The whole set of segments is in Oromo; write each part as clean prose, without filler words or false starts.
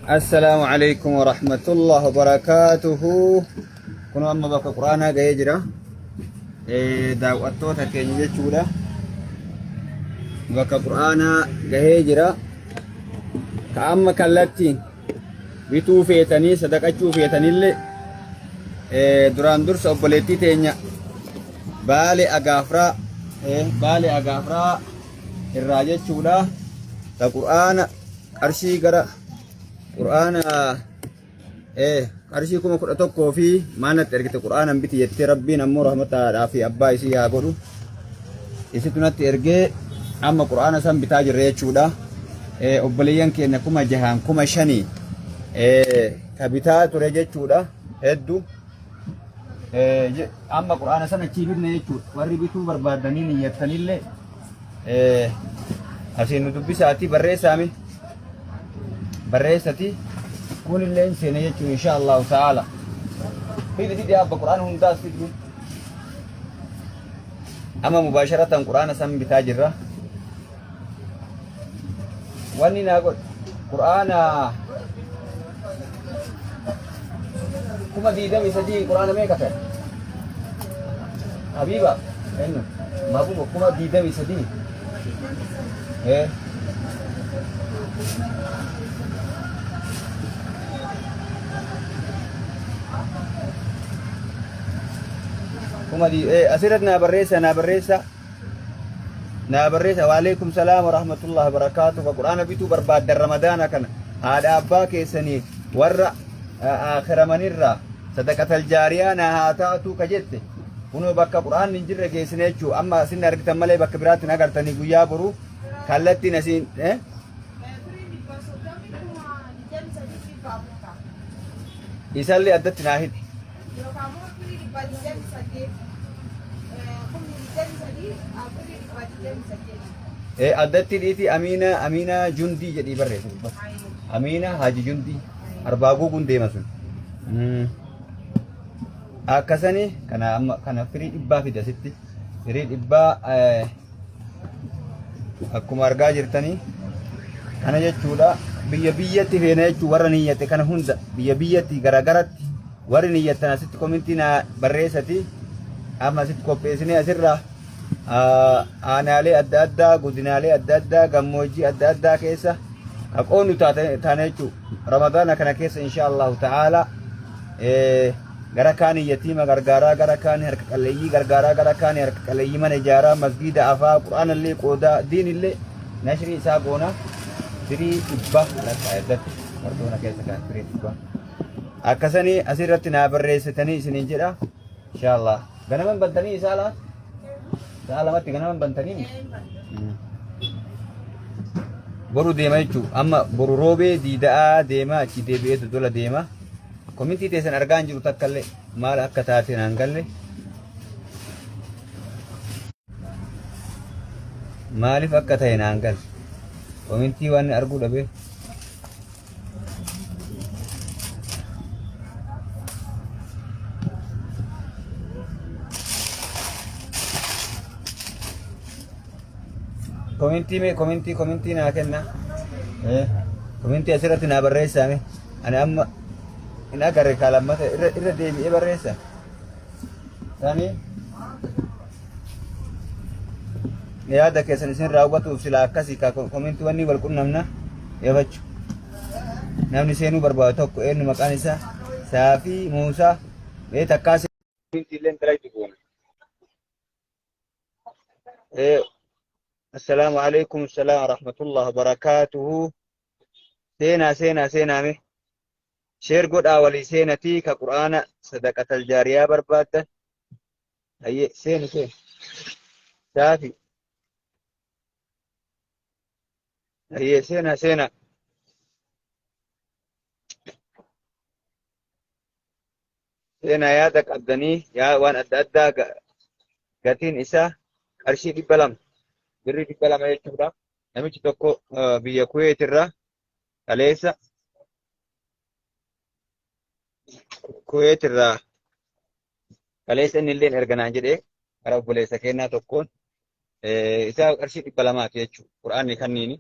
Assalaamu alaikum wa rahmatullahi wa barakaatuhu. Kun amma bakka quraanaa ga'ee jira. Daawwattoota keenya jechuudha. Bakka quraanaa gahee jira. Ka amma kallattiin bituu feetanii sadaqachuu feetanillee duraan dursa obboleettii teenya Baale Agaafraa Baale Agaafraa irraa jechuudha. Ta quraana qarshii gara qur'aana qarshii 11,000 fi maanatti ergite qur'aanan biti jettee rabbiin ammoo rahmataadhaa fi abbaa isii haa godhu isitu natti ergee amma qur'aana san bitaa jirra jechuudha. Obboleeyyan keenya 6,000n 5,000 ka bitaa ture jechuudha hedduu. Amma qur'aana sana achii bitne jechuudha. Warri bituu barbaadanii niyyattanillee asiin nu dubbisaatii barreessaami. Barreessati kunillee hin seene jechuun insha Allahu ta'ala. Fidi fidi abba qur'aana hundaas fidi. Amma mubaasharatan qur'aana san bitaa jirra. Wanni naa godhe qur'aana 23,000 qur'aana meeqa ta'e? Habiiba eenyu? Mabuba 23,000. Ee. Asirratti naa barreessa naa barreessa. Naa barreessa waalaikum salaam warahmatullahi wabarakaatu ka qur'aana bituu barbaaddan ramadaana kana haadha abbaa keessanii warra akhiramanirraa sadaqatal jaariyaa naa haa taatuu ka jette kunoo bakka qur'aanni hin jirre geessine jechuu amma isin argitan malee bakka biraatti hin agartanii guyyaa boruu kallattiin asiin isallee addatti naa hidhi. Yookaan immoo firii 128, 23,000 firii 128. Addatti dhiiti Amiina Amiina Jundii jedhii barreessi gubbaa. Amiina Haji Jundii arbaa guuguun deema sun. Akkasani kana amma kana firii dhibbaa fide asitti firii dhibbaa akkuma argaa jirtanii kana jechuudha biyya biyyatti feena jechuu warra niyyate kana hunda biyya biyyatti garagaratti warri niyyattan asitti komintii naa barreessati amma asitti qopheessinee asirraa aanaalee adda addaa godinaalee adda addaa gammoojjii adda addaa keessa ka qoonnu taane jechuu ramadaana kana keessa insha allahu ta'ala Gara kaaniin yatiima gargaaraa, gara kaaniin harka qalleeyyii gargaaraa, gara kaaniin harka qalleeyyii mana ijaaraa, masgiida afaa, qur'aanallee qoodaa, diinillee nashrii isaa goona. Firii dhibba lakkaa eddatti kartoona keessa kan firii dhibba. Akkasanii asirratti naa barreessitanii isiniin jedha. Inshaallah. Ganaman bantanii isaa laa? Sa'a lamatti ganaman bantanii? Boru deema jechuun amma boru roobee diida'aa deema achi deebi'ee dodola deema. Komintii teessan argaa hin jiru takkallee maal akka taate naan galle. Maaliif akka ta'e naan galle. Komintii waan arguu dhabee. Komintii mee komintii komintii naa kenna. Komintii asirratti naa barreessaa mee. Ani amma hin agarre kaa lammata irra irra deebi'ee barreessa. Sani yaada keessan isin raawwatuuf silaa akkasii kaa komintii wanni wal qunnamna eefachu. Namni seenuu barbaadu tokko eenyu maqaan isaa Saafii Muusaa mee takkaa komintii illee dalagdu goona. Assalaamu alaikum salaam wa rahmatullahi wa barakaatuhu. Seenaa seenaa seenaa mee. Sheer godhaa walii seenatii ka qur'aana sadaqatal jaariyaa barbaaddan. Hayyee seeni seeni. Saafi. Hayyee seenaa seenaa. Seenaa yaada qabdanii yaa waan adda addaa gatiin isaa qarshii 200 birrii 200 jechuudha. Namichi tokko biyya Kuweet irraa kaleessa Kuweet irraa kaleessa inni illee erga naan jedhee gara obboleessa kennaa tokkoon isaa qarshii 200ti jechuudha. Qur'aanni kanniini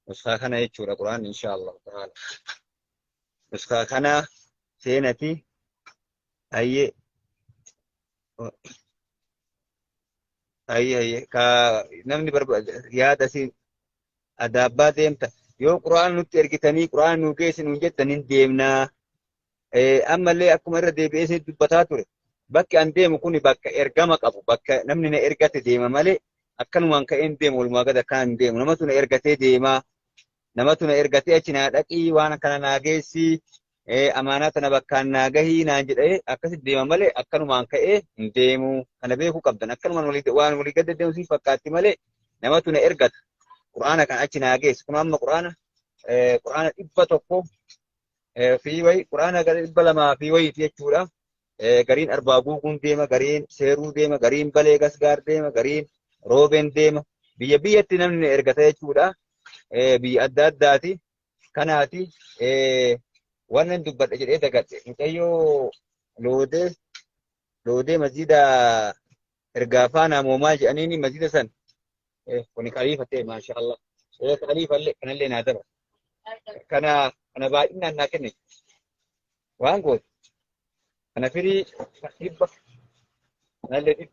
nuskaa kana jechuudha Qur'aanni insha Allah ta'ala. Nuskaa kana seenati hayyee hayyee hayyee ka namni barbaade yaada siin adaabbaa deemta. Yoo qura'aan nutti ergitanii qura'aan nu geessi nuun jettan hin deemnaa. Ammallee akkuma irra deebi'ee isin dubbataa ture. Bakki an deemu kuni bakka ergama qabu bakka namni na ergate deema malee akkanumaan ka'ee hin deemu walumaa gad akkaan hin deemu. Namatu na ergatee deemaa. Namatu na ergatee achi naa dhaqii waan akkana naa geessi amaanaa tana bakkaan naa gahii naan jedhee akkasitti deema malee akkanumaan ka'ee hin deemu. Kana beekuu qabdan. Akkanumaan waan walii gad deemu si fakkaatti malee namatu na ergata. Qur'aana kan achi naa geessi. Kun amma qur'aana qur'aana 100 fi wayi qur'aana gara 200 fi wayiiti jechuudha. Gariin arbaa guuguun deema, gariin seeruu deema, gariin balee gasgaar deema, gariin roobeen deema. Biyya biyyatti namni ergata jechuudha. Biyya adda addaati. Kanaati wannan dubbadha jedhee dagadhe. Mucayyoo loodee loodee masjida ergaa faanaa moomaa jedhaniini masjida san kuni khaliifa ta'e maasha Allah. Khaliifa illee kanallee naa daba. Kana kana baay'inaan naa kenne. Waan goote. Kana firii 100 kanallee 100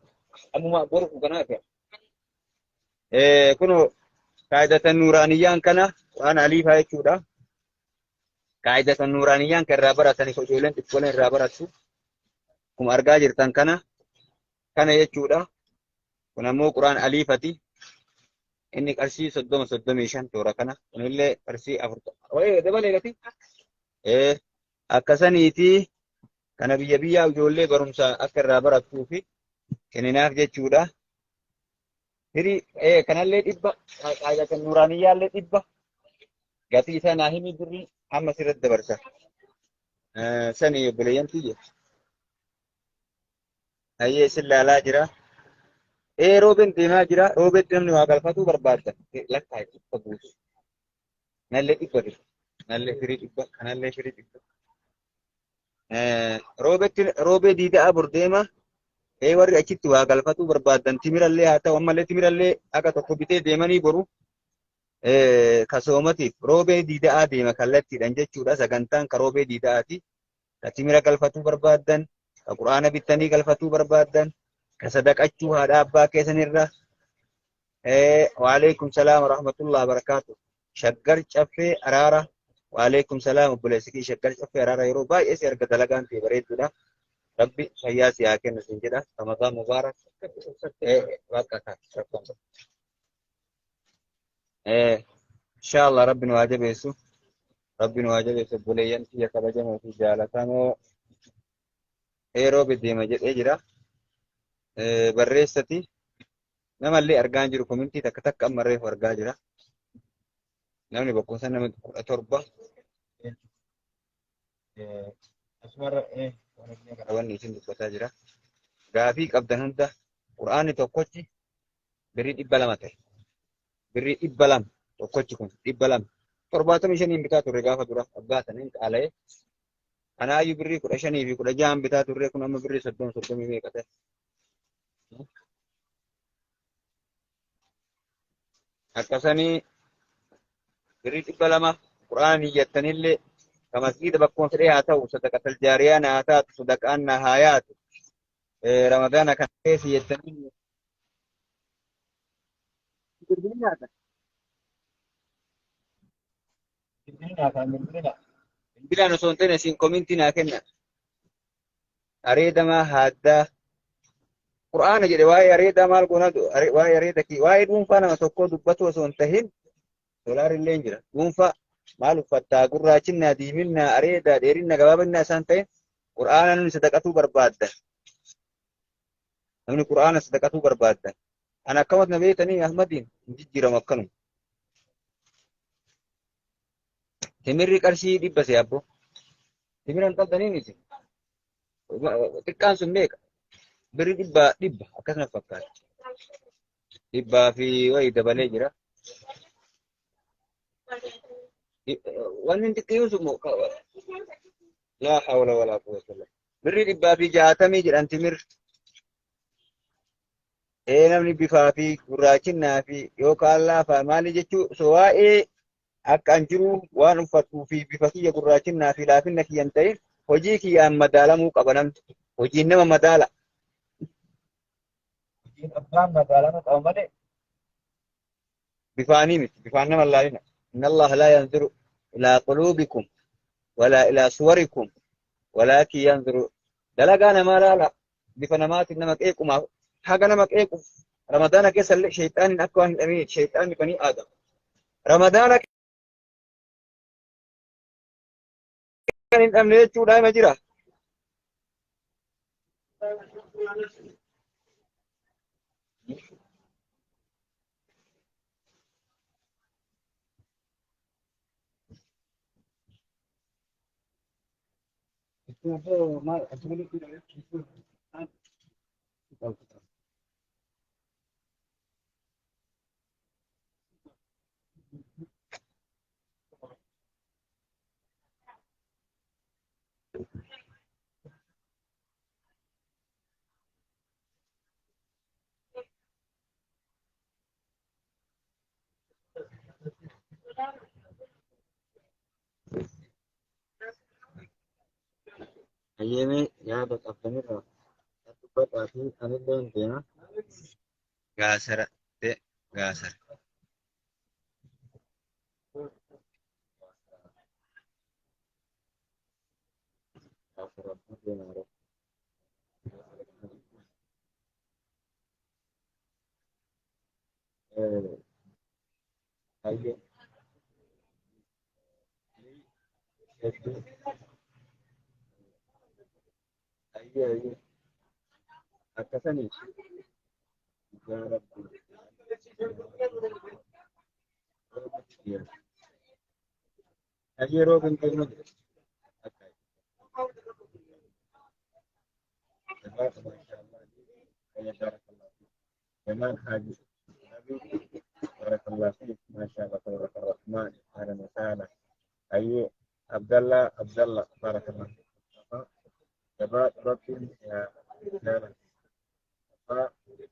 ammuma boru kanaa fe'a. Kunoo kaayidatan nuuraaniyyaan kana waan aliifaa jechuudha. Kaayidatan nuuraaniyyaan kan irraa baratanii ijoolleen xiqqooleen irraa barattu. Akkuma argaa jirtan kana kana jechuudha. Kun ammoo quraan aliifati. Inni qarshii 30 35 toora kana. Kunillee qarshii 40. Wayii dabalee gati. Akkasaniiti kana biyya biyyaa ijoollee barumsa akka irraa barattuu fi kenninaaf jechuudha. Firii kanallee 100 kaayidatan nuuraaniyyaallee 100 gatii isaa naa himi birrii amma sirratti dabarsa. Sani obboleeyyan tiyya. Hayyee isin laalaa jira. Roobeen deemaa jira. Roobeetti namni waa galfatuu barbaadda. Lakkaa 100 guutu. Kanallee 100 fida. Kanallee firii 100. Kanallee firii 100. Roobeetti roobee diidaa bor deema. Warri achitti waa galfatuu barbaaddan timirallee haa ta'u ammallee timirallee akka tokko bitee deemanii boru kasoomatiif roobee diida'aa deema kallattiidhaan jechuudha. Sagantaan ka roobee diida'aati. Ka timira galfatuu barbaaddan, ka quraana bittanii galfatuu barbaaddan, ka sadaqachuu haadha abbaa keessanirra. Waalaikum salaam warahmatullahi wabarakaatu. Shaggar caffee araara. Waalaikum salaam obboleessi kiyya shaggar caffee araara yeroo baay'ee si arga dalagaan ta'e bareedduudha. Rabbi fayyaa si haa kennu siin jedha. Ramadaan mubaarak. Bakka kan rakkoon qabu. Inshallah Rabbi nu haa jabeessu. Rabbi nu haa jabeessu obboleeyyan kiyya kabajamoo fi jaalatamoo. Roobe deema jedhee jira. Barreessati namallee argaa hin jiru komintii takka takka amma reefu argaa jira. Namni boqqoonsa nama 17. Asumarra wanni isin dubbataa jira. Gaafii qabdan hunda qur'aanni tokkochi birrii 200 ta'e. Birrii 200 tokkochi kun 200. 75 bitaa turre gaafa dura abbaa saniin qaala'ee. Kanaayyuu birrii 15 fi 16 bitaa turre kun amma birrii 30 30 meeqa ta'e. Akkasanii birrii 200 qur'aana niyyattanillee ka masgiida bakkuma fedhee haa ta'u sadaqatal jaariyaa na haa taatu sadaqaan na haa yaatu ramadaana kana keessa jettanii bilbilaan osoo hin ta'in isin komintii naa kenna. Areedamaa haaddaa qur'aana jedhe waa'ee areedaa maal goona waa'ee areeda kii waa'ee dhuunfaa nama tokkoo dubbatu osoo hin tahin dolaarillee hin jira. Dhuunfaa maal uffattaa gurraachinnaa diiminnaa areedaa dheerinna gabaabinnaa isaan ta'in qur'aana namni sadaqatuu barbaadda. Namni qur'aana sadaqatuu barbaadda. Ana akkamatti na beektanii Ahmadiin hin jijjiiramu akkanuma. Timirri qarshii 100 si abbo. Timira hin qabdanii miti. Xiqqaan sun meeqa? Birri 100 100 akkasuma fakkaata. Dhibbaa fi wayii dabalee jira. Wanni xiqqiyuun sun laa hawla walaa quwwata illa billah. Birri 160 jedhan timirri. Namni bifaa fi gurraachinnaa fi yookaan laafaa maali jechuu so waa'ee Akka an jiru waan uffatuu fi bifa kiyya gurraachinnaa fi laafinna kiyya hin ta'in hojii kiyyaan madaalamuu qaba namni. Hojiin nama madaala. Hojiin abbaan madaalamuu qaba malee bifaanii miti. Bifaan nama hin laalina. Inna Allaha laa yanzuru ilaa quluubikum walaa ilaa suwarikum walaakin yanzuru dalagaa namaa laala bifa namaatiin nama qeequmaaf haga nama qeequ ramadaana keessa illee sheexaaniin akka waan hin dhabiniif sheexaanni banii aadam ramadaana kan hin dhabne jechuudha hima jira. Hayyeemee yaada qabdanirraa dubbadhaa fi anillee hin deema. Gaasara ta'e gaasara. Gaasara deema. Hayyee. Hedduu. Hayyee hayyee. Akkasanii. Yaa Rabbi. Hayyee rooba hin kennu. Akka. جمال حاجي بارك الله فيك ما شاء الله تبارك الرحمن اهلا وسهلا اي عبد الله عبد الله بارك الله فيك جبات ربي يا رجال بارك الله فيك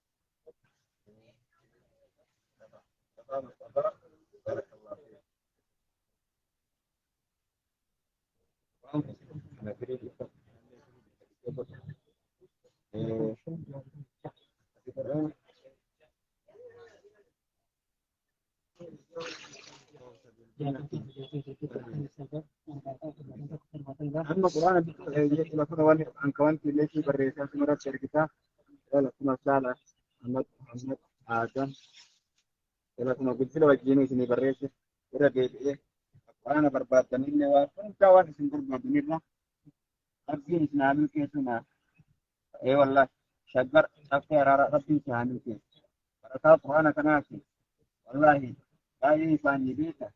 Amma quraana lafa waan ankawanti illee barreessaa sumarratti ergitaa lakkuma saala Ahmad Muhammad Adam lakkuma bilbila wajjin isinii barreesse irra deebi'ee quraana barbaaddanillee waan hundaa waan isin barbaaddanirra rabbiin isin haa milkeessu naa ee wallahi shaggar caffee araara rabbiin si haa milkeessu barakaa quraana kanaati wallahi baay'ee isaanii beeka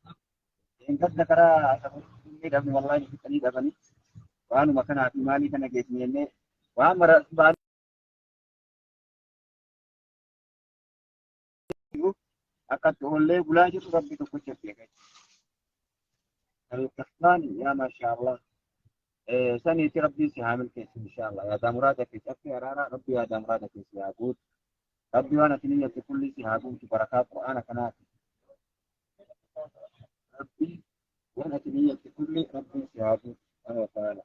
Gadda karaa dhabne wallahi fixanii dhabanii waanuma kanaa fi maalii kana geessine jennee waan mara akkatti oollee bulaa jirru rabbi tokkicha beeka. Al-Kahfaani yaa maashaallah. Saniiti rabbiin si haa milkeessu inshaallah. Yaadaa muraada kee caffee araaraa rabbi yaadaa muraada kee si haa guutu. Rabbi waan ati niyyatti kulli si haa guutu barakaa qur'aana kanaati. Rabbi waan ati niyyatti kulli rabbiin si haa guutu subhaanahu wa ta'ala.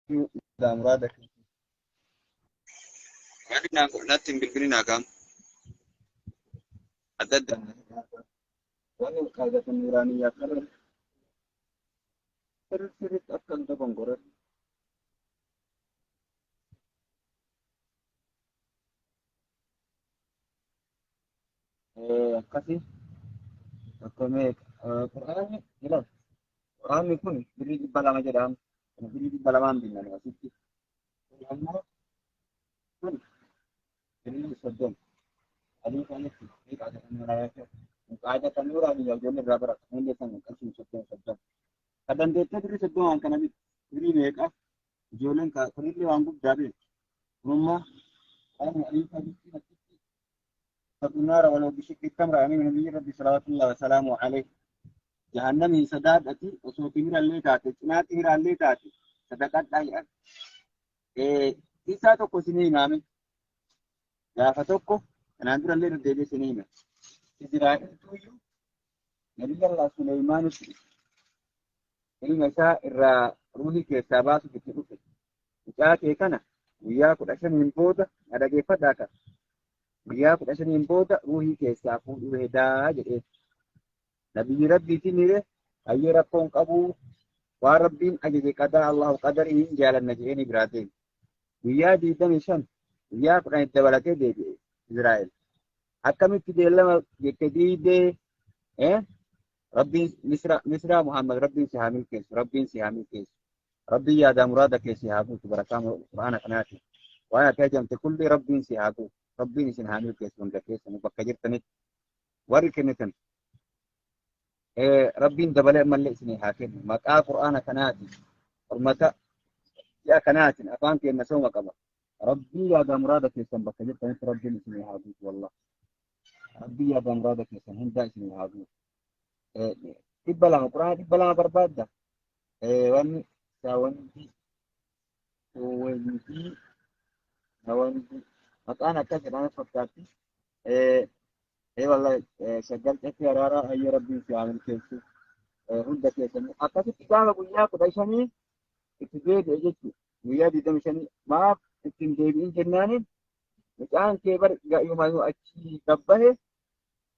Yaadaa muraada kee. Natti hin bilbilin haa adda adda. Wanni qaadata nuuraaniyyaa kana sirriitti sirriitti akka hin dogongoran. Akkasi tokko meeqa quraanni ilaal quraanni kun birrii 200 jedhama. Birrii 200n binna asitti. Kun ammoo kun birrii 30. Adii kanatti ni qaadata nuuraaniyyaa. Qaadata nuuraaniyyaa ijoollee irraa barata. Hundi san qarshii 30 30. Kan dandeettee birrii 30n kana bitu birrii meeqa? Ijoolleen kunillee waan guddaa beektu. Kunimmoo waan adii kanatti asitti فالنار ولو بشق التمرة يعني من النبي ربي صلوات الله وسلامه عليه جهنم صدادتي osoo timira illee taate cinaa timira illee taate sadaqadhaa jedhan. Isaa tokko isinii himame gaafa tokko kanaan dura illee deddeebi'ee isinii hime. Izraa'iltuyyuu Nabiyallah Suleymaanitti ilma isaa irraa ruuhii keessaa baasuuf itti dhufe. Mucaa kee kana guyyaa 15n booda na dhageeffadhaa ka. Guyyaa 15n booda ruuhii keessaa fuudhuu hedaa jedhee. Nabiyyi Rabbiitiin hire hayyee rakkoon qabuu waan Rabbiin ajaje qadaa Allahu qadarii hin jaalanna jedhee ni biraa deeme. Guyyaa 25 guyyaa 10 dabalatee deebi'e Izraa'el. Akkamitti beellama jette diidee Rabbiin Misra Misraa Muhammad Rabbiin si haa milkeessu, Rabbiin si haa milkeessu, Rabbiin yaadaa muraada kee si haa guutu. Barakaa Qur'aana kanaati waan ati hajamte kulli Rabbiin si haa guutu. Rabbiin isin haa milkeessu hunda keessanuu bakka jirtanitti. Warri kennitan Rabbiin dabalee ammallee isinii haa kennu maqaa Qur'aana kanaati, hormata ji'a kanaatiin. Afaan keenya sooma qaba. Rabbii yaadaa muraada keessan bakka jirtanitti Rabbiin isinii haa guutu. Wallah, Rabbii yaadaa muraada keessan hundaa isinii haa guutu. 200, Qur'aana 200 barbaadda. Wanni saawwanti wanti sawanti maqaan akkas jedhama fakkaatti. Ee wallahi, shaggar caffee araaraa ayyee Rabbiin si haa milkeessu hunda keessan. Akkasitti gaafa guyyaa 15 itti deebi'e jechuudha. Guyyaa 25 maaf ittiin deebi'in jennaaniin, mucaan kee bar yooma achi gabbahe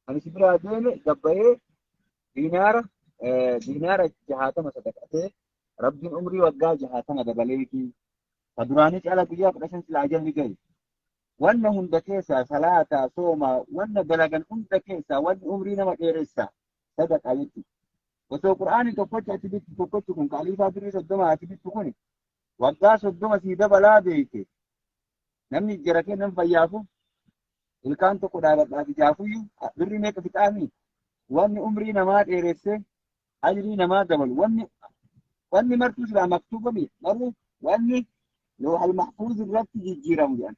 ani si biraa deeme gabbahee diinaara 60 sadaqatee Rabbiin umrii waggaa 60 dabaleefi ka duraanii caala guyyaa 15 sila ajalli gahe. Wanna hunda keessaa, salaataa, soomaa, wanna dalagan hunda keessaa wanni umrii nama dheeressa sadaqaa jechuudha. Osoo Qur'aanii tokkocha ati bittu, tokkochi kun kaaliifaa birrii 30 ati bittu kun waggaa 30 sii dabalaa beekte, namni jara kennan fayyaafu ilkaan tokko dhaabadhaaf ijaafuyyuu birrii meeqa fixaami? Wanni umrii namaa dheeresse, ajrii namaa dabalu, wanni martuu silaa maktuubami maruu wanni loohal mahfuuz irratti jijjiiramu jedhan.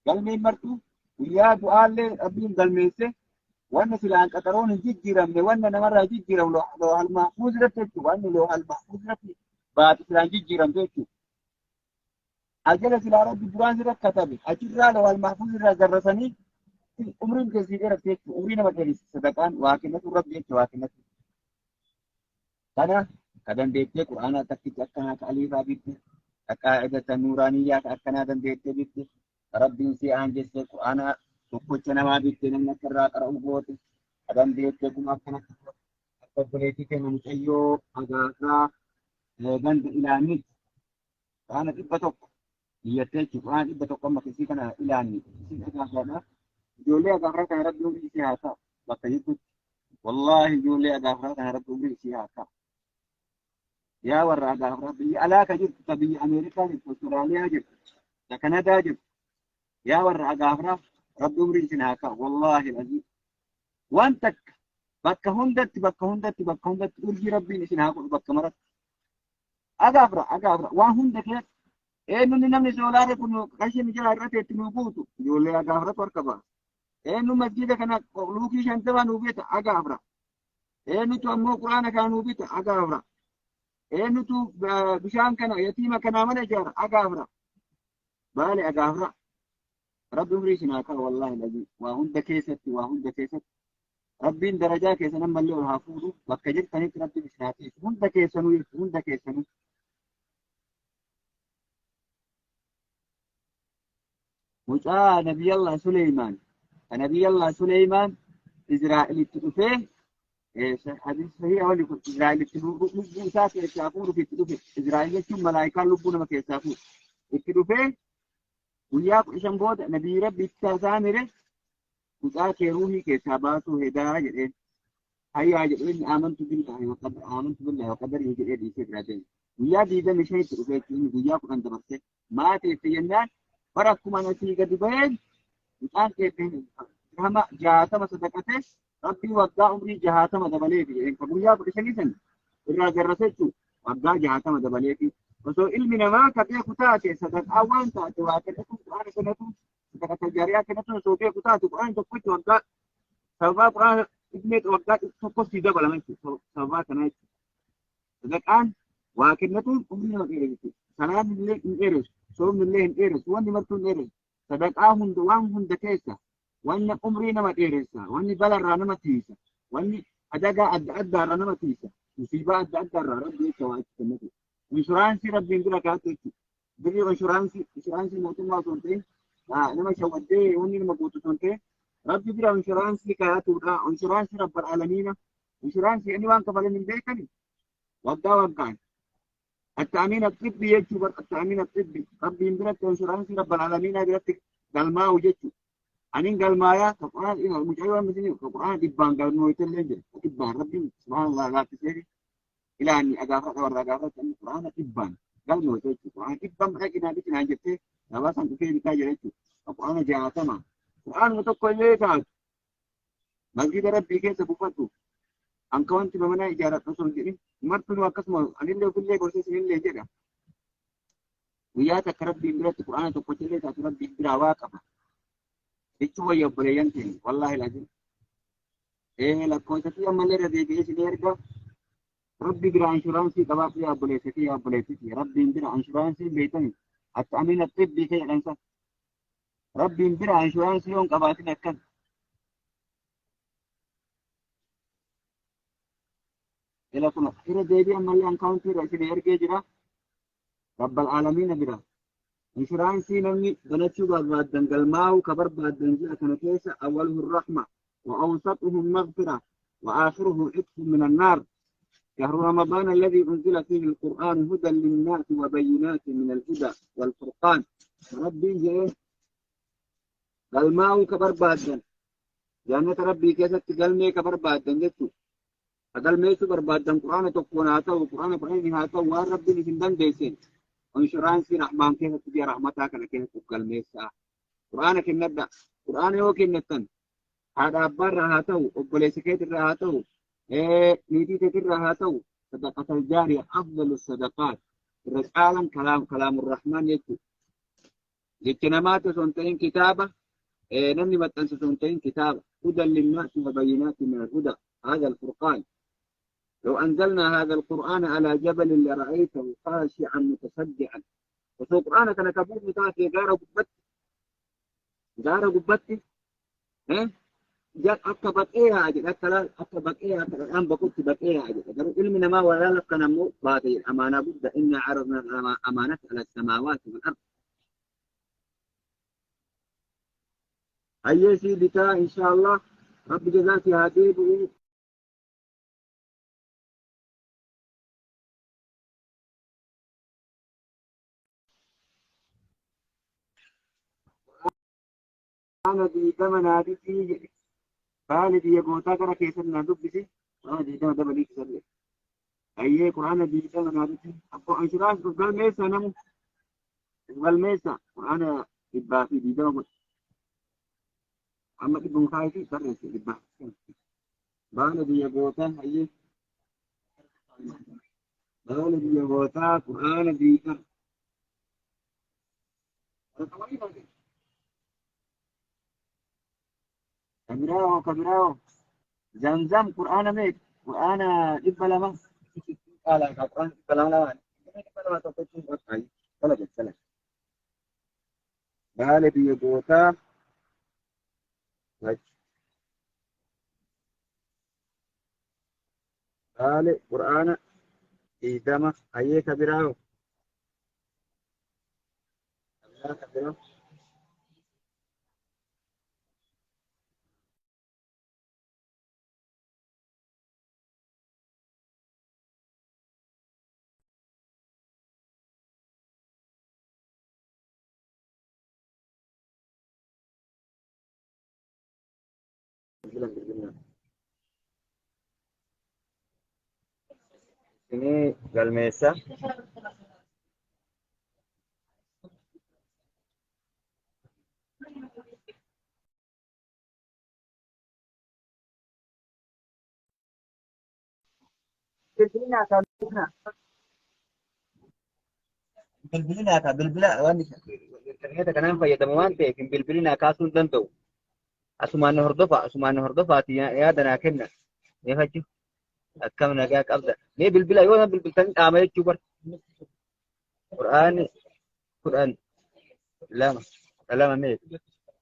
Galmeen martuu guyyaa du'aallee Rabbiin galmeesse. Wanna silaan qaxaroon hin jijjiiramne, wanna namarraa jijjiiramu loohal mahfuuz irratti jechuudha. Wanni loohal mahfuuz irratti baatu silaan jijjiiramtu jechuudha. Ajala silaa Rabbi duraan sirra katabe achirraa loohal mahfuuz irraa zarrasanii umriin keessi dheeratte jechuudha. Umrii nama dheeressa sadaqaan, waa kennatu Rabbi jechuudha, waa kennatu. Kana ka dandeettee Qur'aanaa takkichi akkanaa ka aliifaa bitte, ka qaa'idata nuuraaniyyaa ka akkanaa dandeettee bitte, ka Rabbiin si aanjesse Qur'aanaa tokkocha namaa bitte, namni akka irraa qara'u goote, ka dandeettee kuma akkanatti goote, akka obboleettii keenya mucayyoo agaafraa ganda ilaannitti Qur'aana 100 niyyattee jechuudha. Qur'aana 100 amma keessii kana ilaanni isin agaafraadha. Ijoollee agaafraa kana Rabbi umrii isii haa taa'u bakka jirtutti. Wallaahi, ijoollee agaafraa kana Rabbi umrii isii haa taa'u. Yaa warra agaafraa biyya alaa ka jirtu, ta biyya Ameerikaa jirtu, Austraaliyaa jirtu, ta Kanadaa jirtu. Yaa warra agaafraa, Rabbi umrii isin haa kaa'u. Wallaahi aziim. Waan takka bakka hundatti, bakka hundatti, bakka hundatti urjii Rabbiin isin haa godhu bakka maratti. Agaafra, agaafra waan hunda keessatti eenyuun namni soolaarri kun qarshii nu jalaa irratti itti nu guutu, ijoollee agaafratu harka baasa. Eenyu masjiida kana luukii 50 nuu bita? Agaafra. Eenyutu ammoo Quraana kana nuu bita? Agaafra. Eenyutu bishaan kana yatiima kanaa mana ijaara? Agaafra. Baale agaafra. Rabbi umrii isin haa kaa'u. Wallaahi lazii, waa hunda keessatti, waa hunda keessatti Rabbiin darajaa keessan ammallee ol haa fuudhu. Bakka jirtanitti Rabbiin isin haa tiisu hunda keessanuu jechuudha, hunda keessanuu. Mucaa Nabiyallah Suleymaan, ka Nabiyallah Suleymaan Izraa'elitti dhufee, hadiis sahii wali kun, Izraa'elitti lubbuu isaa keessaa fuudhuuf itti dhufe. Izraa'el jechuun malaayikaan lubbuu nama keessaa fuudhu. Itti dhufee guyyaa 15 booda Nabiyyi Rabbi itti isaa mire, mucaa kee ruuhii keessaa baasuu hedaa jedheen. Hayyaa jedheen, aamantu billaahi wa qadar, aamantu billaahi wa qadarii jedhee dhiisee biraa deeme. Guyyaa 25tti dhufee jechuun guyyaa 10 dabarsee maatii itti jennaan, bara akkuma asii gadi baheen mucaan kee dirhama 60 sadaqatee Rabbii waggaa umrii 60 dabaleefi jedheen. Ka guyyaa 15 san irraa garrase jechuudha. Waggaa 60 dabaleefi. Osoo ilmi namaa ka beeku taate, sadaqaa waan taate waa kennatu, Qur'aana kennatu, sadaqata jaariyaa kennatu osoo beeku taate, Qur'aan tokkochi waggaa sababaa Qur'aana dhibnee waggaa tokkos sii dabalama jechuudha. Sababaa kanaa jechuudha. Sadaqaan waa kennatuun umrii nama dheeressu jechuudha. Salaanni illee hin dheeressu, soomni illee hin dheeressu, wanni martuu hin dheeressu. Sadaqaa hunda, waan hunda keessa Wanni umrii nama dheeressa, wanni balarraa nama tiisa, wanni adagaa adda addaarraa nama tiisa, musiibaa adda addaarraa Rabbi jecha waa itti kennatu. Inshuraansii Rabbiin bira kaa'atu jechuudha. Birrii inshuraansii mootummaa osoo hin ta'in nama shawwaddee wanni nama guutu osoo hin ta'in Rabbi bira inshuraansii kaa'atuudha. Inshuraansii Rabbal Alamiina. Inshuraansii inni waan kafalan hin beekani. Waggaa waggaan. التأمين الطبي jechuu bar التأمين الطبي Rabbiin biratti inshuraansii Rabbal Alamiina biratti galmaa'u jechuu. Anin galmaayaa ka Qur'aan mucayyoo misini ka Qur'aan dhibbaan galmooyte illee jira. Dhibbaan Rabbiin subhaanallah laaffisee ilaani agaafadha warra agaafadha inni Qur'aana dhibbaan galmooyte jechuudha. Qur'aana dhibbaan dhaqinaa dhiqinaa jettee gabaasaan dhufee bitaa jira jechuudha. Ka Qur'aana 60. Qur'aanuma tokko illee taatu masgiida Rabbii keessa buufadhu. Anka wanti mana ijaaradhu osoo hin jedhin martinuu akkasuma anillee ofillee gorsee isinillee jedha. Guyyaa takka Rabbiin biratti Qur'aana tokkocha illee taatu Rabbiin biraa waa qaba. Jechuu wayya obboleeyyan keenya wallaahi laazim. Lakkoofsa fi ammallee irra deebi'ee isin erga Rabbi bira inshuraansii qabaadhu yaa obboleessa fi yaa obboleessiti. Rabbiin bira inshuraansiin beektani التأمين الطبي kee jedhansa. Rabbiin bira inshuraansii yoo hin qabaatin akkas. Ila kun irra deebii ammallee akkaawuntii irra isin ergee jira. Rabbal Aalamiina bira. Inshuraansii namni banachuu barbaaddan galmaa'uu ka barbaaddan ji'a kana keessa أوله الرحمة وأوسطه المغفرة وآخره عتق من النار. شهر رمضان الذي أنزل فيه القرآن هدى للناس وبينات من الهدى والفرقان. Rabbiin jedhee galmaa'uu ka barbaaddan jannata Rabbii keessatti galmee ka barbaaddan jechuudha. Ka galmeessuu barbaaddan Qur'aana tokkoon haa ta'u, Qur'aana 10 haa ta'u, waan Rabbiin isin dandeesseen inshuraansii Rahmaan keessatti ji'a rahmataa kana keessatti galmeessaa. Qur'aana kennadha. Qur'aana yoo kennattan haadha abbaarraa haa ta'u, obboleessa keetirraa haa ta'u, niitii keetirraa haa ta'u, صدقة الجارية أفضل الصدقات. Irra caalan كلام الرحمن jechuudha. Jecha namaati osoo hin ta'in kitaaba namni maxxanse osoo hin ta'in kitaaba. هدى للناس وبينات من الهدى هذا الفرقان. لو أنزلنا هذا القرآن على جبل لرأيته خاشعا متصدعا. Osoo Qur'aana kana kabuufnu taate gaara gubbatti akka baqee haa jedha, akka baqee akka dhadhaan baqutti baqee haa jedha. Garuu ilmi namaa walaala kana immoo baate jedha. Amaanaa guddaa إنا عرضنا الأمانة على السماوات والأرض. Hayyee bitaa inshallah Rabbi jazaa si haa deebi'u. Qur'aana 20 naa bitii jedhe. Baali biyya gootaa gara keessatti naa dubbisi. Qur'aana 20 dabalii keessallee. Hayyee Qur'aana 20 naa biti. Abbo inshuraansi of galmeessa namu. Of galmeessa Qur'aana 120 godhe. Amma dhibbuma kaayiti barreesse dhibbaa. Baala biyya gootaa hayyee. Baala biyya gootaa Qur'aana 20. Kabiraawo kabiraawo. Zamzam Qur'aana meeqa? Qur'aana 200. Qaalaa ka Qur'aana 200 lamaan. 200 tokko jechuun bakka dalaga dalaga. Baala biyya gootaa. Baale Qur'aana 20 hayyee kabiraawo. Kabiraa kabiraa. Bilbilan bilbilan. Ini galmeessa. Bilbilina ka bilbilina. Bilbilina ka bilbila waan intarneeta kanaan fayyadamu waan ta'eef hin bilbilina kaasuu hin danda'u. Asumaan hordofa asumaan hordofaati yaada naa kenna. Meefachu akkam nagaa qabda. Mee bilbila yoo bilbiltanii dhaama jechuu bar. Qur'aanni 10 lama 12 meeqa?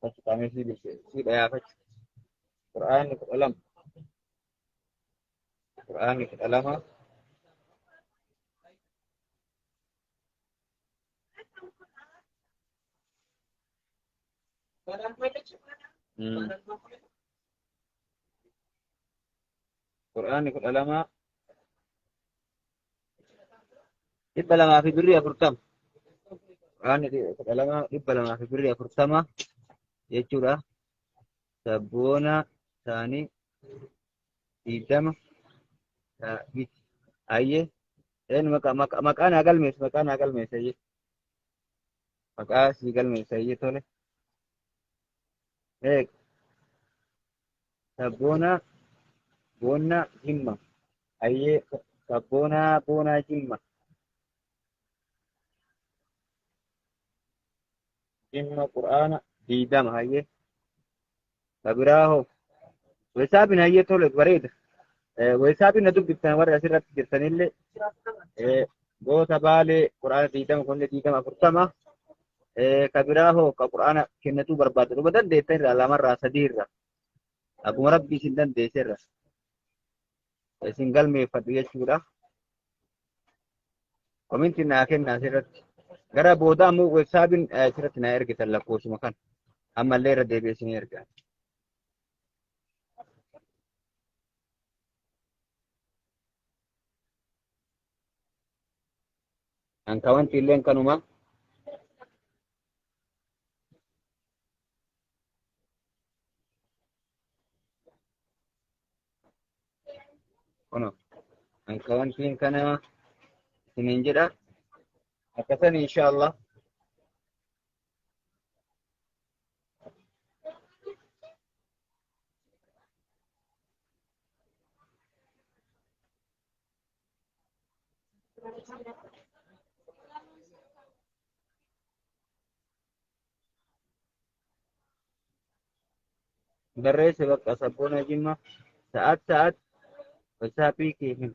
Achi qaamee si bilchee si dhayaafachu. Qur'aanni 12. Qur'aanni 12. Qur'aanni 12 200 fi birrii 40. Qur'aanni 12 200 fi birrii 40 jechuudha. Sabboona isaanii 20 biti. Ayyee een maqaa naa galmeessi, maqaa naa galmeessi, ayyee maqaa sii galmeessi, ayyee tole. Eeg Sabboona Boonna Jimma, ayyee Sabboona Boonaa Jimma, Jimma Qur'aana 20, ayyee kabiraa hoo wesaabin, ayyee tole, bareeda. Wesaabin na dubbiftan warri asirratti jirtanillee goota Baalee Qur'aana 20 kunillee 20 40. Kabiraa hoo ka Qur'aana kennatuu barbaadde dhuba dandeettan irraa lamarraa sadii irra akkuma Rabbi isin dandeesse irra isin galmeeffadhu jechuudha. Kominti naa kenna asirratti. Gara booda ammoo wesaabin asirratti naa ergitan lakkoofsuma kana. Ammallee irra deebi'ee isin erga. Ankawanti illeen kanuma. Kuno ankawantiin kana isiniin jedha. Akkasan inshallah. Barreesse bakka Sabboona Jimma sa'aat sa'aat watsaappii kee hin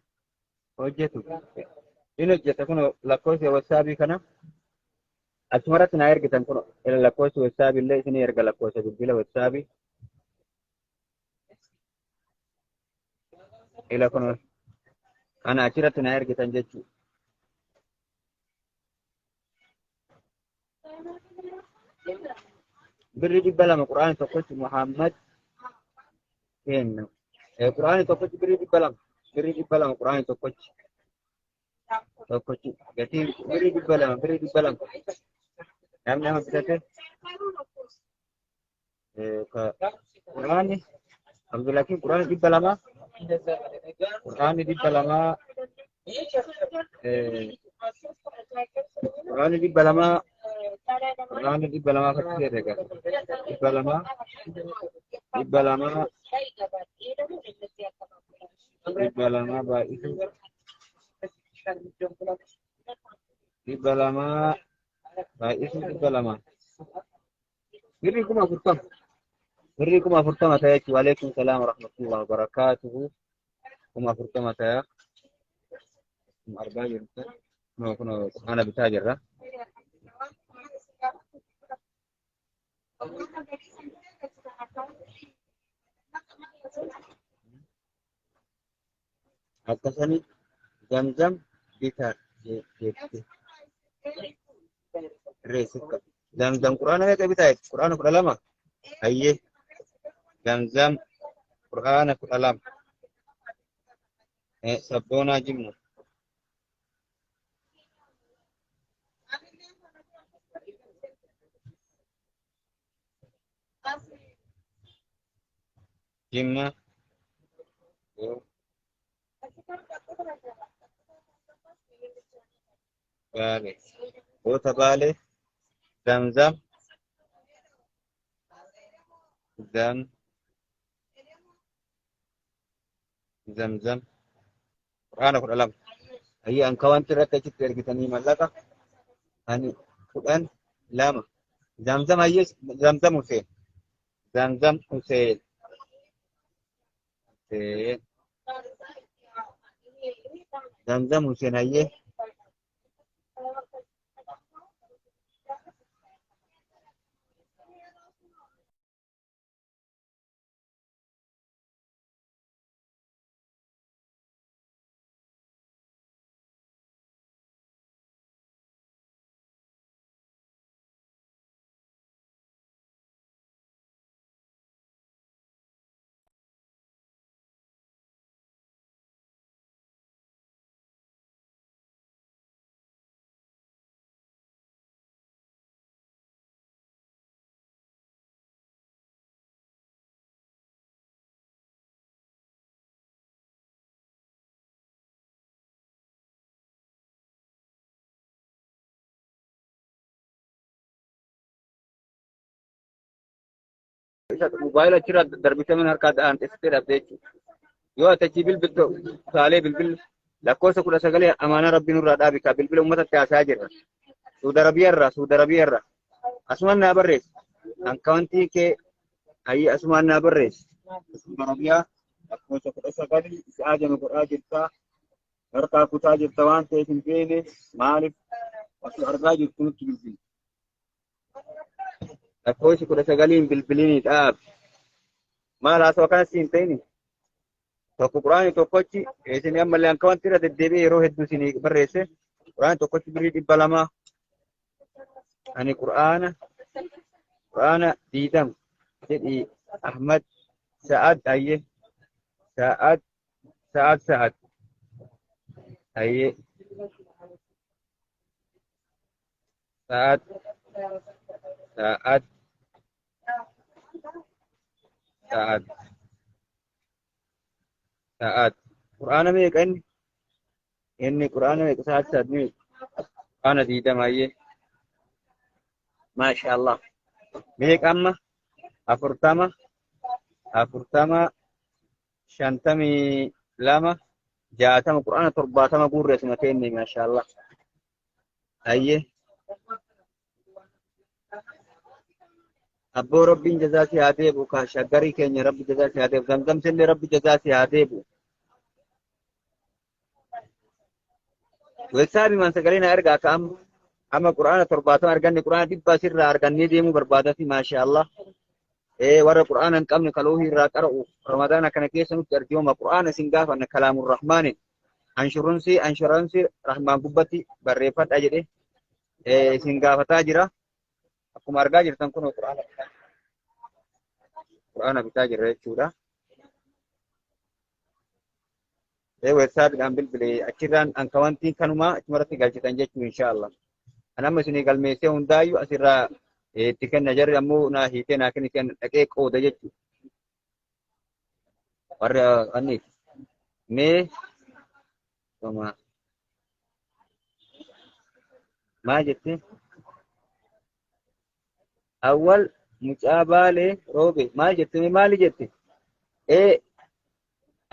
hojjetu. In hojjeta, kun lakkoofsa watsaappii kana achumarratti naa ergitan, kun lakkoofsi watsaappii illee isinii erga, lakkoofsa bilbila watsaappii. Ila kun kana achirratti naa ergitan jechuudha. Birri 200 Qur'aani tokkochi Muhammad kenna. Qur'aani tokkochi birrii 200. Birrii 200 Qur'aani tokkochi. Tokkochi gatiin birrii 200, birrii 200. Namni nama bitate Qur'aani Abdulhakim Qur'aani 200. Qur'aani 200, Qur'aani 200, Qur'aani 200 fakkii herrega. 200, 200, 200 baay'isu 200 baay'isu 200. Birrii 40,000. Birrii 40,000 ta'e jechuudha. Waalaikum salaam wa rahmatullahi wa barakaatuhu. 40,000 ta'e. Akkuma argaa jirtan. Kunoo kunoo qur'aana bitaa jirra. Akkasani Zamzam bitaa jette. Reessifka. Zamzam Qur'aana meeqa bitaa jette? Qur'aana 12. Hayyee. Zamzam Qur'aana 12. Sabboonaa Jimma. Jimma. Baale. Goota Baale. Zamzam. Zam. Zamzam. Qur'aana 12. Hayyee anka wanti irratti achitti ergitanii mallaqa. Ani 12. Zamzam, hayyee Zamzam Huseen. Zamzam Huseen. Huseen. Zamzam Huseen, hayyee. Isa mobaayila achirraa darbitee mana harkaa da'aan dhabde jechuudha. Yoo ati achii bilbiltu saalee bilbil lakkoofsa 19 amaanaa rabbi nurraa dhaabi kaa bilbila uummatatti haasaa jirra. Suudi Arabiyaarraa, Suudi Arabiyaarraa. Asumaan naa barreessi. Akkaawuntii kee hayyee asumaan naa barreessi. Suudi Arabiyaa lakkoofsa 19 isa ajama godhaa jirta. Harkaa kutaa jirta waan ta'eef hin feene maaliif osoo argaa jirtu nutti bilbili. Lakkoofsi 19n bilbilinii dhaabi. Maal haasawaa kanas hin ta'ini? Tokko quraani tokkochi isin ammallee akka wanti irra deddeebi'ee yeroo hedduu isin barreesse quraani tokkochi birrii 200. Ani quraana 20 jedhi Ahmad Sa'ad ayyee Sa'ad Sa'ad Sa'ad ayyee Sa'ad Sa'ad Sa'ad Sa'ad quraana meeqa inni? Inni quraana meeqa? Sa'ad Sa'ad meeqa? Quraana 20 ayyee. Maasha Allah. Meeqa amma? 40, 40, 52, 60, quraana 70 guurre asuma teenne maasha Allah. Ayyee. Abboo rabbiin jazaa si haa deebi'u kaa shaggarii keenya rabbi jazaa si haa deebi'u zamzamsillee rabbi jazaa si haa deebi'u. Weessaabi man sagalee na ergaa akka amma quraana 70 arganne quraana 100 sirraa argannee deemuu barbaadati maasha Allah. Warra quraana hin qabne kaloohii irraa qara'u ramadaana kana keessa nutti arjooma quraana isin gaafanna kalaamur rahmaani. Anshuraansii rahmaan gubbatti barreeffadha jedhe isin gaafataa jira. Akkuma argaa jirtan kun quraana bitaa jirra jechuudha. Weessaabiidhaan bilbilee achirraan ankawantiin kanumaa achumarratti galchitan jechuu inshaallah. Kan amma isinii galmeessee hundaayyuu asirraa itti kenna jarri ammoo naa hiitee naa kennite dhaqee qooda jechuudha. Warri anni mee maal jettee? Awwal mucaa baalee roobe maal jette? Maali jette?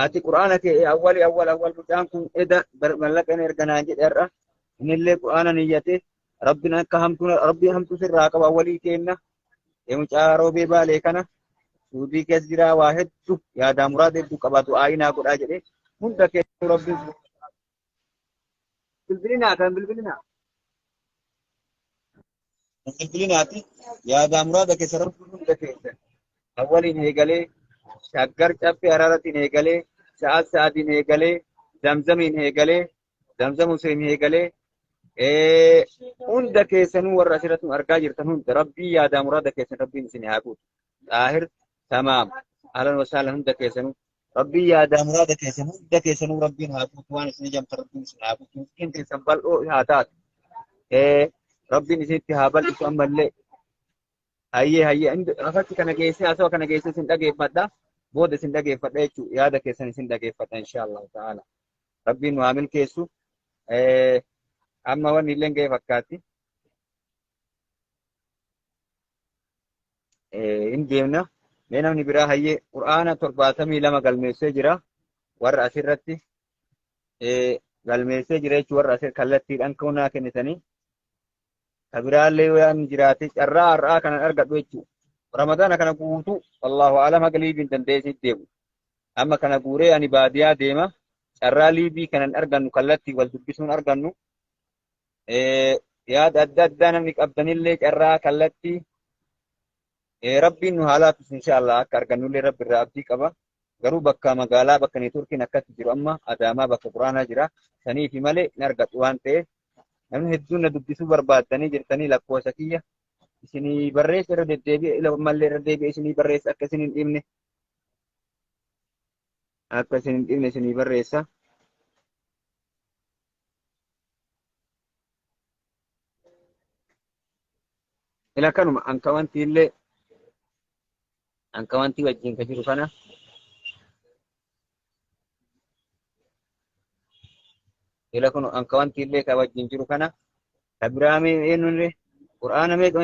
Ati quraana kee awwali awwal awwal mucaan kun eda mallaqa inni erga naan jedhe har'a innillee quraana niyyate rabbiin akka hamtuu rabbiin hamtuu sirraa qaba awwalii kenna. Mucaa roobee baalee kana suudii keessa jira waa hedduu yaadaa muraada hedduu qabaatu aayinaa godhaa jedhe hunda keessa rabbiin bilbilinaa kan bilbilinaa. Bilbilinaati yaadaa muraada keessa rabbiin hunda keessa awwaliin eegalee shaggar caffee araaratiin eegalee sa'aat sa'aatiin eegalee zamzamiin eegalee zamzam Hussein eegalee hunda keessanuu warra asirratti argaa jirtan hunda rabbii yaadaa muraada keessan rabbiin isin haa guutu. Xaahir tamaam ahlan wasahlan hunda keessanuu rabbii yaadaa muraada keessan hunda keessanuu rabbiin haa guutu waan isin ijamta rabbiin isin haa guutu miskiin keessan bal'oo haa taatu. Rabbiin isinitti haa bal'isu ammallee. Hayyee hayyee rafatti kana geessee haasawaa kana geessee isin dhageeffadha. Booda isin dhageeffadha jechuudha. Yaada keessan isin dhageeffadha inshaallah ta'ala. Rabbiin nu haa milkeessu. Amma wanni illee ga'e fakkaatti. Hin deemna. Mee namni biraa hayyee quraana 72 galmeessee jira. Warra asirratti galmeessee jira jechuudha. Warra asirratti kallattiidhaan kaunaa kennitanii. Kabiraallee yoo yaadni jiraate carraa har'aa kanan argadhu jechuudha. Ramadaana kana guutuu wallaahu alam haga liibiin dandeessee deemu. Amma kana guuree ani baadiyaa deema. Carraa liibii kanan argannu kallattii wal dubbisuun argannu. Yaada adda addaa namni qabdanillee carraa kallattii rabbiin nu haa laaffisu inshaallah akka argannullee rabbi irraa abdii qaba. Garuu bakka magaalaa bakka neetworkiin akkatti jiru amma Adaamaa bakka quraanaa jira. Saniifi malee hin argadhu waan ta'eef namni hedduun na dubbisuu barbaaddanii jirtanii lakkoofsa kiyya isinii barreessa irra deddeebi'e ila ammallee irra deebi'e isinii barreessa akka isin hin dhiibne akka isin hin dhiibne isinii barreessa. Ila kanuma ankawantii illee ankawantii wajjin ka jiru kana ila kun ankawantii illee ka wajjin jiru kana ka biraa mee eenyullee quraana meeqa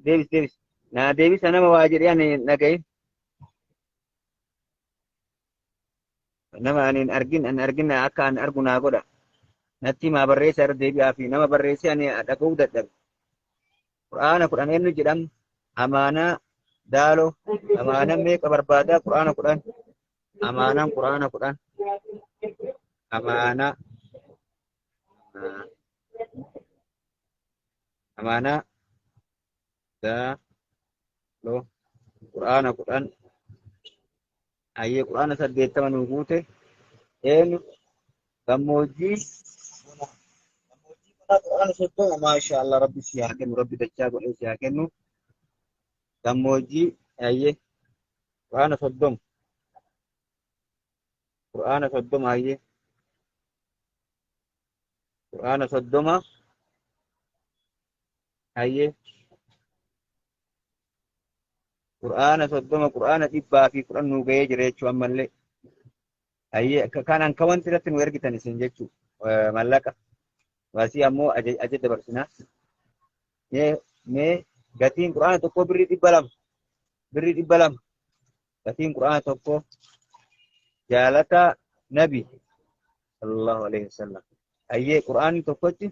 deebis deebis naa deebisa nama waa jedhee ani dhagaye. Nama ani hin argin ani argin akka ani argu naa godha. Natti himaa barreessa irra deebi'aa fi nama barreessee ani dhaga'uu dadhabe. Qur'aana 10 eenyu jedham amaanaa daalo amaanaan meeqa barbaadaa qur'aana 10 amaanaan qur'aana 10 amaanaa amaanaa daalo qur'aana 10 ayyee qur'aana 80 nuu guute eenyu gammoojjii qur'aana 30 maashaallah rabbi si haa kennu rabbi dachaa godhee si haa kennu gammoojjii ayyee qur'aana 30 qur'aana 30 ayyee qur'aana 30 ayyee qur'aana 30 qur'aana 110 nuu ga'ee jira jechuu ammallee ayyee kanaan ka wanti irratti nu ergitan isin jechuu mallaqa waasii ammoo ajaja dabarsinaa mee gatiin qur'aana tokko birrii 200 birrii 200 gatiin qur'aana tokko jaalata nabi sallallahu alaihi wasallam ayyee qur'aanni tokkochi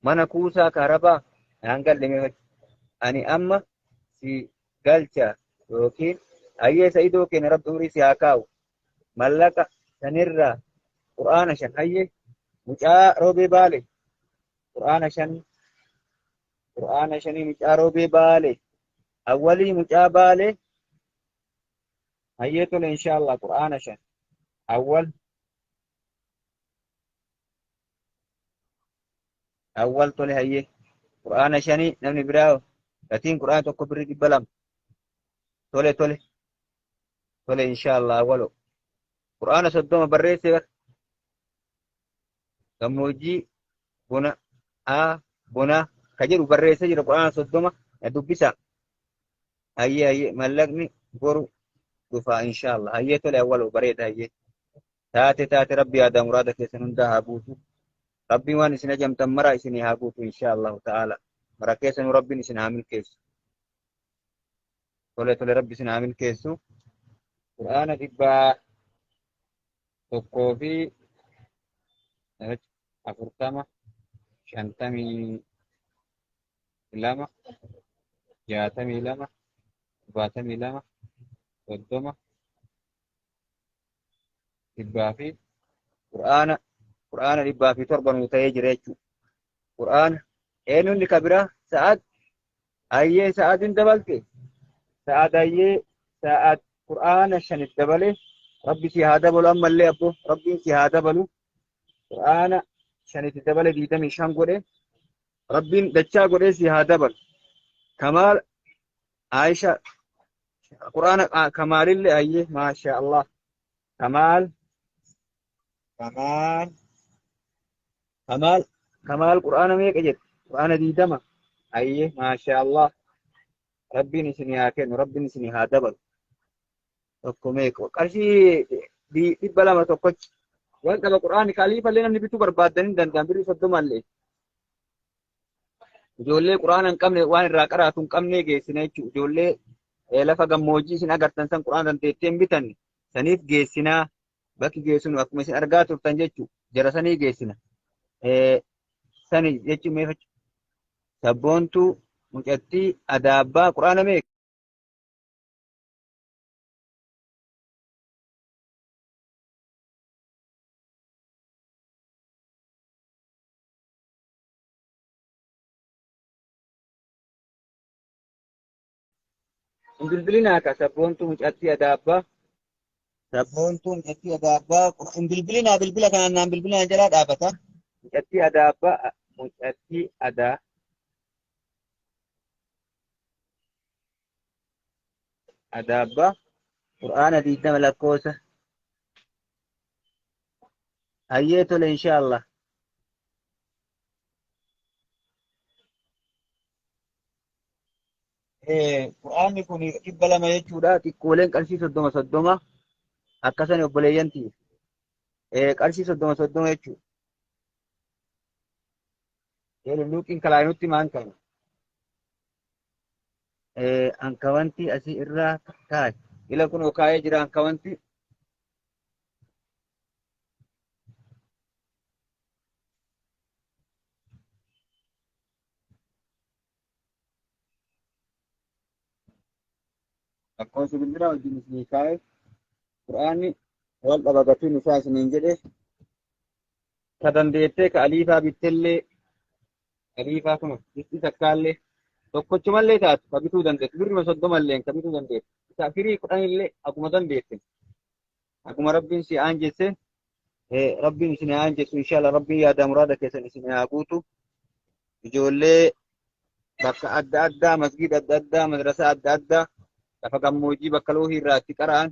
mana kuusaa kaarabaa naan galle mee ani amma si galcha yookiin ayyee sa'idoo keenya rabbi umrii si haa kaa'u mallaqa sanirraa qur'aana 5 ayyee mucaa roobee baale qur'aana 5 qur'aana 5 mucaa roobee baale awwalii mucaa baale ayyee tole inshaallah qur'aana 5 awwal awwal tole hayyee qur'aana 5 namni biraa gatiin qur'aana tokko birrii 200 tole tole tole inshaallah awwalo qur'aana 30 barreesse bar gammoojjii bona a bona ka jedhu barreessee jira qur'aana 30 na dubbisa hayyee hayyee mallaqni boru dhufa inshaallah hayyee tole awwalo bareeda hayyee taate taate rabbi yaadaa muraada keessan hundaa haa guutu rabbiin waan isin ajamtan mara isinii haa guutu inshaallahu ta'ala mara keessanuu rabbiin isin haa milkeessu tole tole rabbi isin haa milkeessu qur'aana 140 52 62 72 30 dhibbaa fi qur'aana qur'aana 107 nuu ta'ee jira jechuudha. Qur'aana eenyuun ka biraa sa'aad ayyee sa'aadin dabalte sa'aad ayyee sa'aad qur'aana shanit dabale rabbi si haa dabalu ammallee abbo rabbiin si haa dabalu qur'aana shanitti dabale 25 godhe rabbiin dachaa godhee si haa dabalu. Kamaal Aisha qur'aana kamaalillee ayyee maasha Allah kamaal kamaal kamaal kamaal qur'aana meeqa jette qur'aana 20 ayyee maasha Allah rabbiin isinii haa kennu rabbiin isinii haa dabalu tokko meeqa qarshii 200 tokkochi wal qaba qur'aanni kaliifallee namni bituu barbaaddan hin danda'an birrii 30 illee ijoollee qur'aana hin qabne waan irraa qaraatu hin qabne geessina jechuudha. Ijoollee lafa gammoojjii isin agartan san qur'aana dandeettee hin bitanne saniif geessinaa bakki geessinu akkuma isin argaa turtan jechuudha. Jara sanii geessina. Sani jechuun mee fakkii sabboontuu mucattii adaabbaa qur'aana meeqa? Hin bilbilinaa ka sabboontuu mucattii adaabbaa. Sabboontuu mucattii adaabbaa. Hin bilbilinaa bilbila kanaan naan bilbilinaa jalaa dhaabata. Mucattii adaabbaa mucattii adaa. Adaabbaa Qur'aana 20 lakkoofsa. Hayyee tole inshaallah. Qur'aanni kun 200 jechuudha. Xiqqooleen qarshii 30 30 akkasani obboleeyyan tiyya. Qarshii 30 30 jechuudha. Yoo lulluuqiin kalaayinutti maan kana. Ankawanti asii irraa kaa'e. Ila kunoo kaa'ee jira ankawanti. Lakkoofsa bilbilaa wajjin isinii kaa'e. Qur'aanni wal dhaba gatiin isaa isiniin jedhe. Ka dandeettee ka aliifaa bittellee aliifaa kun bifti takkaallee tokkochumallee taatu ka bituu dandeettu birrima soddomallee ka bituu dandeettu isa firii kudhanillee akkuma dandeette akkuma rabbiin si aanjesse rabbiin isin haa aanjessu inshallah rabbiin yaada muraada keessan isin haa guutu ijoollee bakka adda addaa masgiida adda addaa madrasaa adda addaa lafa gammoojjii bakka loohii irraa itti qara'an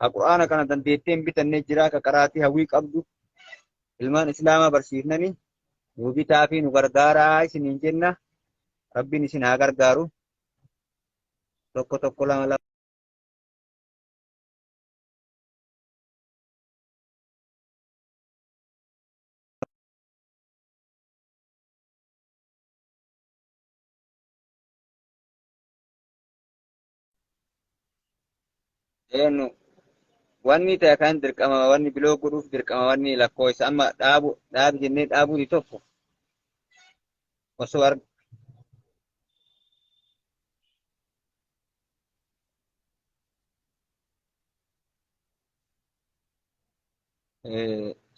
ka qur'aana kana dandeettee hin bitannee jira ka qaraatii hawwii qabdu ilmaan islaamaa barsiifnani nu bitaa fi nu gargaaraa isiniin jenna rabbiin isin haa gargaaru tokko tokko lama lama Eenyu wanni ta'e kan dirqama wanni biloo godhuuf dirqama wanni lakkoofsa amma dhaabu dhaabi jennee dhaabuuti tokko osoo arg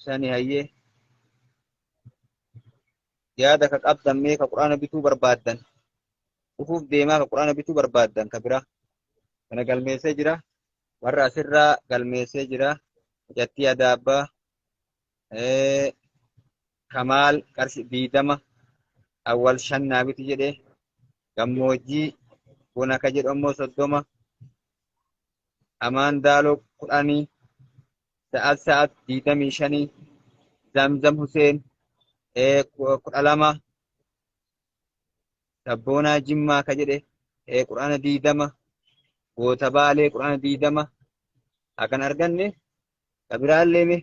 sani hayyee yaada ka qabdan mee ka quraana bituu barbaaddan dhufuuf deemaa ka quraana bituu barbaaddan ka biraa kana galmeessee jira warra asirraa galmeessee jira mucattii adaabbaa kamaal qarshi 20 awwal 5 naa biti jedhe gammoojjii bona ka jedhu ammoo 30 amaan daaloo 10 sa'at sa'at 25 zamzam huseen 12 sabboonaa jimmaa ka jedhe quraana 20 goota baalee quraana 20 hakan arganne ka biraallee mee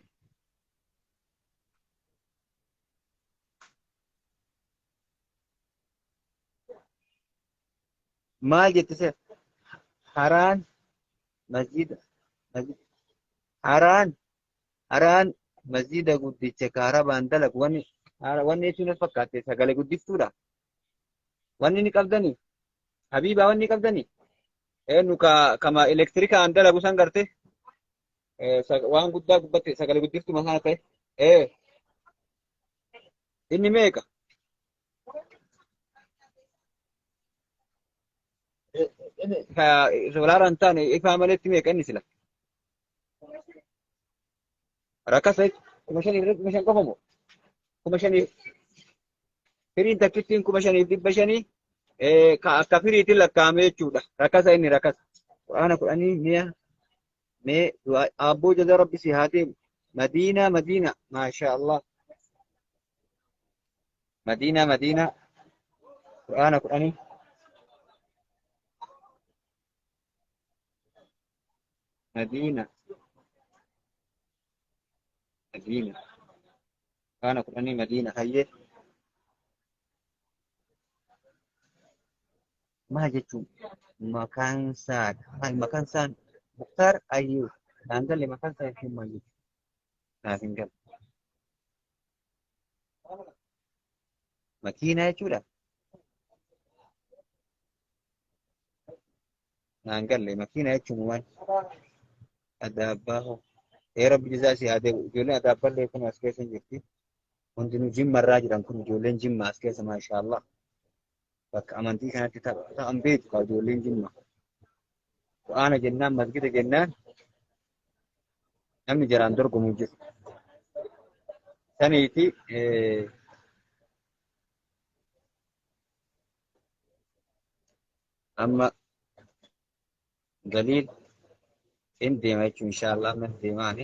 maal jette se haraan masjida haraan haraan masjida guddicha kaarabaan dalagu wanni wanni jechuun as fakkaatte sagalee guddiftuudha. Wanni ni qabdani habiibaa wanni qabdani eenyu ka kama elektirikaan dalagu san garte waan guddaa gubbatte sagalee guddiftuu masaa ta'e inni meeqa? Ka soolaaraan taane ifaa maletti meeqa inni sila? Rakasa 5,000 irratti 5,000 qofa moo? 5,000 firiin takkittiin 5,500 ka akka firiitiin lakkaa'ame jechuudha. Rakasa inni rakasa. Quraana kudhanii mi'a mee abboo jaza rabbi si haa deemu. Madiinaa Madiina maashaa Allah. Madiinaa Madiinaa quraana kudhanii. Madiina Madiina quraana kudhanii Madiina hayyee. Maal jechuun maqaan isaadha. Maal maqaan isaan Muktaar Ayyuu. Naan galle maqaan isaa jechuun maal jechuudha? Naaf hin galle. Makiinaa jechuudha. Naan galle makiinaa jechuun maal? Adaabbaa hoo. Ee rabbi jazaa si haa deebi'u. Ijoolleen adaabbaallee kun as keessa hin jirti. Hundinuu jimmarraa jiran kun ijoolleen jimma as keessa maashaallah. Bakka amantii kanatti ta'an beektu kaa ijoolleen jimma. Qur'aana jennaan masgida jennaan namni jaraan dorgomu jiru. Saniiti amma galiin in deema jechuun inshaallah amma deemaani.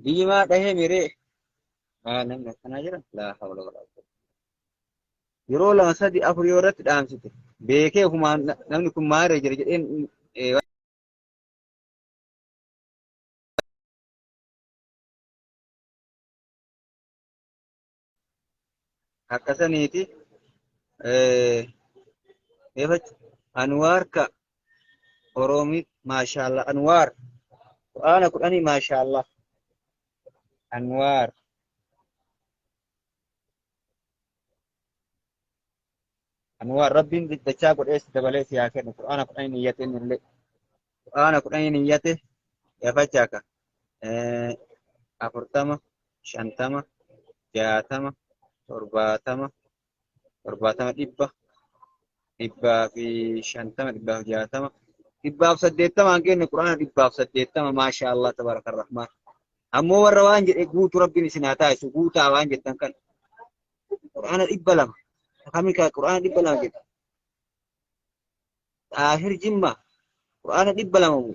Diimaa dhahee miree. Maa namni akkanaa jira? Laa hawla walaa quwwata. Yeroo lama sadi afur yoo irratti dhaamsite beekee ofumaan namni kun maaree jira jedheen akkasaniiti. Anwaar ka Oromit maashaallah Anwaar Qur'aana 10 maashaallah Anwaar Anwaar Rabbiin dachaa godhee si dabalee si haa kennu. Qur'aana 10 niyyate inni illee Qur'aana 10 niyyate yafachaa ka 40 50 60 70 70 100 150 160 180 hin kenne Qur'aana 180 maashaa Allah tabaraka rahmaan. Ammoo warra waan jedhe guutu Rabbiin isin haa taasisu guutaa waan jettan kan Qur'aana 200 kami ka Qur'aana 200 jedhe Xaahir Jimma Qur'aana 200 mu.